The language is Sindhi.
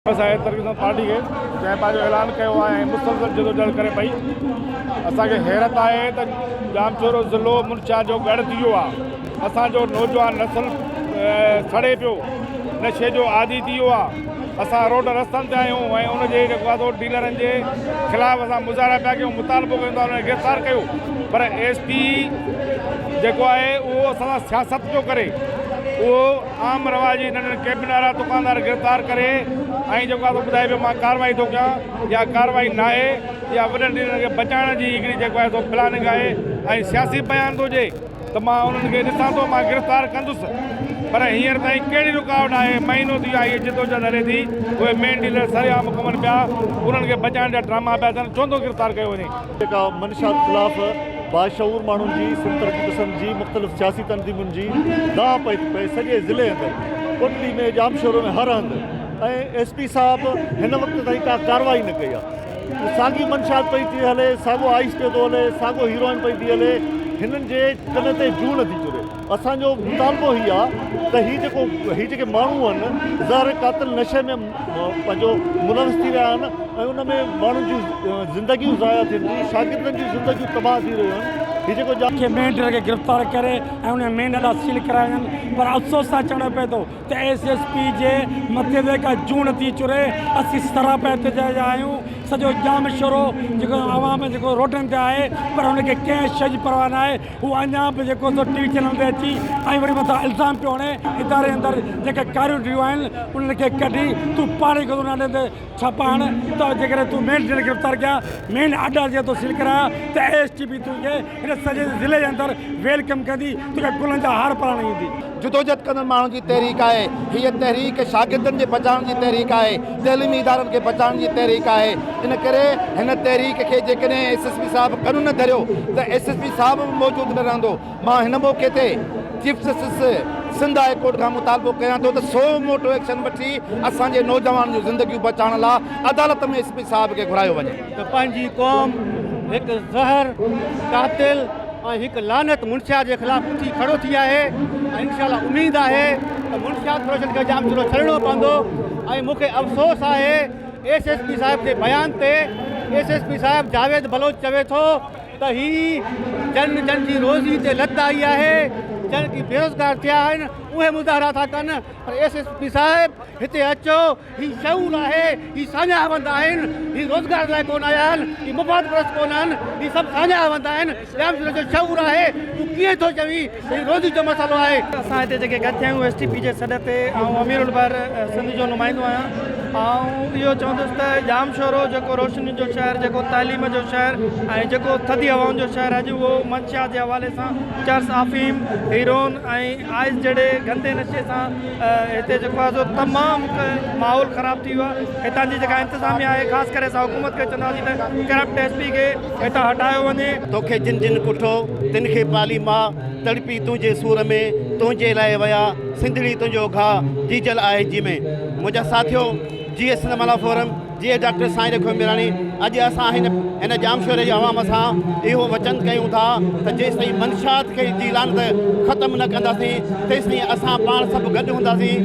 اسان ترقي پسند پارٽي کي جنهن پنهنجو اعلان ڪيو آهي ۽ مسلسل جدوجهد ڪري پئي. اسان کي حيرت آهي ته ڄامشورو ضلعو منشيات جو ڳڙهه ٿي ويو آهي. اسان جو نوجوان نسل سڙي پيو، نشي جو عادي ٿي ويو آهي. اسان روڊ رستن تي آهيون ۽ ان جي جيڪو آهي سو ڊيلرن جي خلاف اسان مظاهرا پيا ڪيون، مطالبو ڪيون ٿا انهن کي گرفتار ڪيو پر ايس پي جيڪو آهي اهو اسان سان سياست پيو ڪري. اهو عام رواجي ننڍن ڪيبن وارا دڪاندار گرفتار ڪري ۽ جيڪو آهي سو ٻڌائي پيو مان ڪارروائي ٿو ڪيان اها ڪارروائي ناهي اها وڏن ڊيلرن کي بچائڻ جي هڪڙي جيڪو آهي سو پلاننگ آهي ۽ سياسي بيان ٿو ڏئي ته مان انهن کي ڏسان ٿو مان گرفتار ڪندس پر هينئر تائين ڪهڙي رڪاوٽ آهي مهينو ٿي ويو آهي هيء جدوجهد هلي ٿي اهي مين ڊيلر سرعام گهمن پيا انهن کي بچائڻ جا ڊراما پيا ٿين ڇو نٿو گرفتار ڪيو وڃي. جيڪا منشيات خلاف باشعور ماڻهن جي، سنڌ ترقي پسند جي، مختلف سياسي تنظيمن جي دانهن پئي ٿي پئي سڄي ضلعي اندر ڪوٽڙي ۾ ڄامشورو ۾ هر هنڌ ۽ ايس پي صاحب هن وقت تائين ڪا ڪارروائي نه ڪئي آهي ساڳي منشيات پئي ٿي هلي ساڳو آئس پيو ٿو هلي ساڳو هيروئن پئي ٿي هلي هنن جي ڪن تي جون نٿي چري اسان جو مطالبو هي آ ته هي جيڪو هي جيڪي ماڻهو آهن زهر قاتل نشي ۾ پنهنجو ملوث ٿي رهيا آهن ۽ ان ۾ ماڻهن جون زندگيون ضايع ٿين ٿيون شاگردن جون زندگيون تباهه ٿي رهيون آهن هي جيڪو ڄا. کي مين ڊيلر کي گرفتار ڪري ۽ ان مين اڏا سيل ڪرايا وڃن پر افسوس سان چوڻو پئي ٿو ته ايس ايس پي جي مٿي تي ڪا جون ٿي چري اسين سراپا احتجاج آهيون سڄو ڄامشورو جيڪو عوام جيڪو روڊن تي آهي پر هن کي ڪنهن شيء جي پرواهه ناهي هو اڃا به جيڪو سو ٽي وي چينل تي اچي ۽ وري مٿان الزام پيو هڻي اداري اندر جيڪي ڪاريون ڊيون آهن انهن کي ڪڍي تون پاڻ ئي گدو نالي تي ڇاپا هڻ ته جيڪڏهن تون مين ڊيل گرفتار ڪيا مين اڏا جي تو سيل ڪرايا ته ايس ٽي پي تنهنجي هن سڄي ضلعي جي اندر welcome ڪندي توکي گلن جا هار پارائڻ ايندي. جدوجھد ڪندڙ ماڻهن جي تحريڪ آهي، هيء تحريڪ شاگردن جي بچائڻ جي تحريڪ آهي، تعليمي ادارن کي بچائڻ جي تحريڪ آهي، ان ڪري هن تحريڪ کي جيڪڏهن ايس ايس پي صاحب ڪن نه ڌريو ته ايس ايس پي صاحب به موجود نه رهندو، مان هن موقعي تي chief justice Sindh high court کان مطالبو ڪيان ٿو ته سو موٽو ايڪشن وٺي اسان جي نوجوانن جون زندگيون بچائڻ لا عدالت ۾ ايس پي صاحب کي گهرايو وڃي. ته پنهنجي قوم هڪ زهر قاتل ۽ هڪ لعنت منشيات جي خلاف اٿي کڙو ٿي آهي ۽ انشاء الله اميد آهي ته منشيات فروشن کي ڄام چلو ڇڏڻو پوندو ۽ مون کي افسوس آهي ايس ايس پي صاحب جي بيان تي ايس ايس پي صاحب جاويد بلوچ چوي ٿو ته هي جن جن جي روزي تي لت آئي آهي جن ڪي بيروزگار ٿيا آهن اهي مظاهرا ٿا ڪن پر ايس ايس پي صاحب هتي اچو هي شعور آهي، هي ساڃاهه وند آهن، هي روزگار لاء ڪونه آيا آهن، هي مفاد پرست ڪونه آهن، هي سڀ ساڃاهه وند آهن، ڄامشوري جو شعور آهي، تون ڪيئن ٿو چوين ته هي روزي جو مسئلو آهي. اسان هتي جيڪي گڏ ٿيا آهيون ايس ٽي پي جي سڏ تي آئون امير البحر سنڌ جو نمائندو آهيان آئون اهو چوندس ته ڄامشورو جيڪو روشنين جو شهر جيڪو تعليم جو شهر ۽ جيڪو ٿڌي هوائن جو شهر اڄ اهو منشيات جي حوالي سان چرس آفيم هيرون ۽ آئس جهڙي گندي نشي سان هتي جيڪو آهي سو تمام ماحول خراب ٿي ويو آهي هتان جي جيڪا انتظاميا آهي خاص ڪري اسان حڪومت کي چونداسين ته ڪرپٽ ايس پي کي هتان هٽايو وڃي. توکي جن جن ڪٺو، تن کي پالي ماء، تڙپي تنهنجي سور ۾، تنهنجي لاء ويا، سنڌڙي تنهنجو گهاء، جيجل آهي جي ۾. منهنجا ساٿيو، جيئي سنڌ مالا فورم، جيئي ڊاڪٽر سائين رکيو ميراڻي، اڄ اسان هن هن ڄامشوري جي عوام سان اهو وچن ڪيون ٿا ته جيستائين منشيات کي جي لعنت ختم نه ڪنداسين تيستائين اسان پاڻ سڀ گڏ هونداسين.